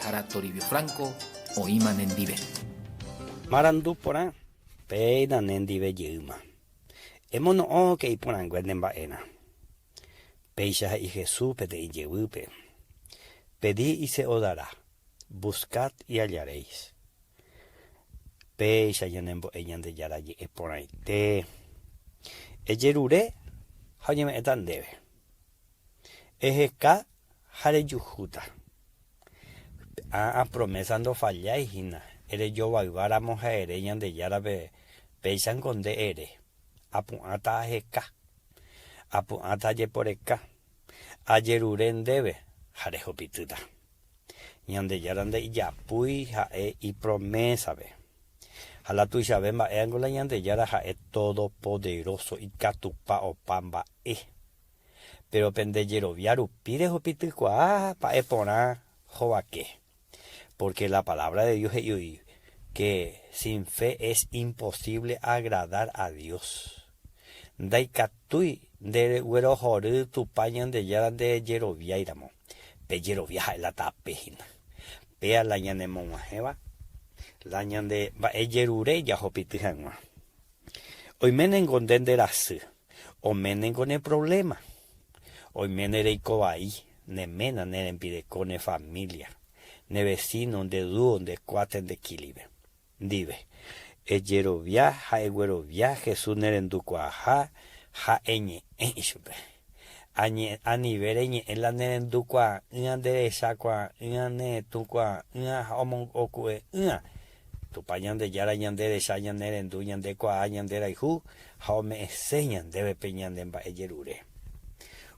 Mbo'ehára Toribio Franco oĩma nendive. Marandu porã, péina ne ndive jeýma. Emono'õke iporãngue ne mba'erã. Péicha he'i Jesús peteĩ jevýpe, Pedí y se os dará, buscad y hallaréis. Péicha ñanembo'e Ñandejára ñe'ẽ porãite. Ejerure ha oñeme'ẽta ndéve. Eheka ha rejuhúta. Ã promésa ndofallái hína, erejovayva ramo ha ere Ñandejárape, Péichango nde ere, Apu'ãta aheka, apu'ãta ajeporeka, ajerure ndéve ha rehupitýta. Ñandejára ndaijapúi ha'e ipromésape. Ha la tuichave mba'éango la Ñandejára ha'e Todopoderóso ikatupa opa mba'e. Péro pende jerovia rupi rehupitykuaa mba'e porã hovake. Pórke la palávra de Dios he'i oĩ ke sin fe es imposívle agradar a Dios. Ndaikatúi ndeguerohory Tupã Ñandejára ndejeroviáiramo. Pe jerovia ha'e la tape hína. Péa la ñanemog̃uahẽva la ñande mba'ejerure jahupity hag̃ua. Oiménengo nde nderasy, oiménengo ne provléma, oiméne reiko vai, ne ména, ne rembireko, ne família, ne vesíno, nde dúo, nde kuáte, nde kílive ndive. Ejerovia ha eguerovia Jesús nerendukuaaha ha eñe'ẽ ichupe. Anive reñe'ẽ la nerendukuaa'ỹa, nderechakuaa'ỹa, neretũkuaa'ỹa ha omongoku'e'ỹa. Tupã Ñandejára ñanderecha, ñanerendu, ñandekuaa, ñanderayhu ha ome'ẽse ñandéve pe ñande mba'ejerure.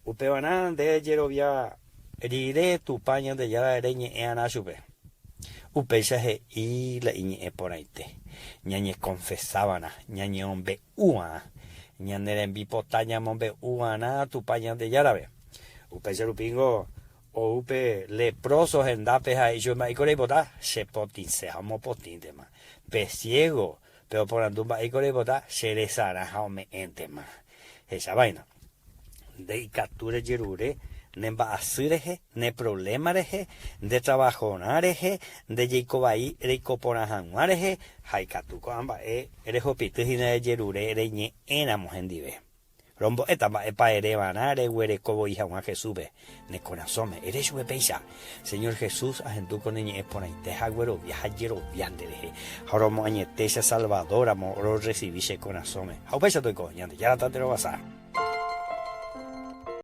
Upevarã nde jerovia rire Tupã Ñandejára reñe'ẽ'arã chupe. Upéicha he'i la iñe'ẽ porãite, ñañekonfesava'erã, ñañeombe'uva'erã, ñane rembipota ñamombe'uva'erã Tupã Ñandejárape. Upéicha rupíngo ou pe lepróso hendápe ha he'i chupe, Mba'éiko reipota? Che potĩse ha omopotĩntema. Pe siégo pe oporandu mba'éiko reipota? Che resarã ha ome'ẽntema. Hecha vaina. Nde ikatu rejerure ne mba'asy rehe, ne provléma rehe, nde travahorã rehe, nde jeiko vai reiko porã hag̃ua rehe, ha ikatu ko'ã mba'e rehupity hína rejerure reñe'ẽramo hendive. Rombo'éta mba'épa ereva'erã reguereko voi hag̃ua Jesúspe ne korasõme. Ere chupe péicha, Señor Jesús, ahendu ko ne ñe'ẽ porãite ha aguerovia ha ajerovia nde rehe, ha romoañete che Salvador ramo rorresivi che korasõme. Ha upéicha toiko, Ñandejára tanderovasa.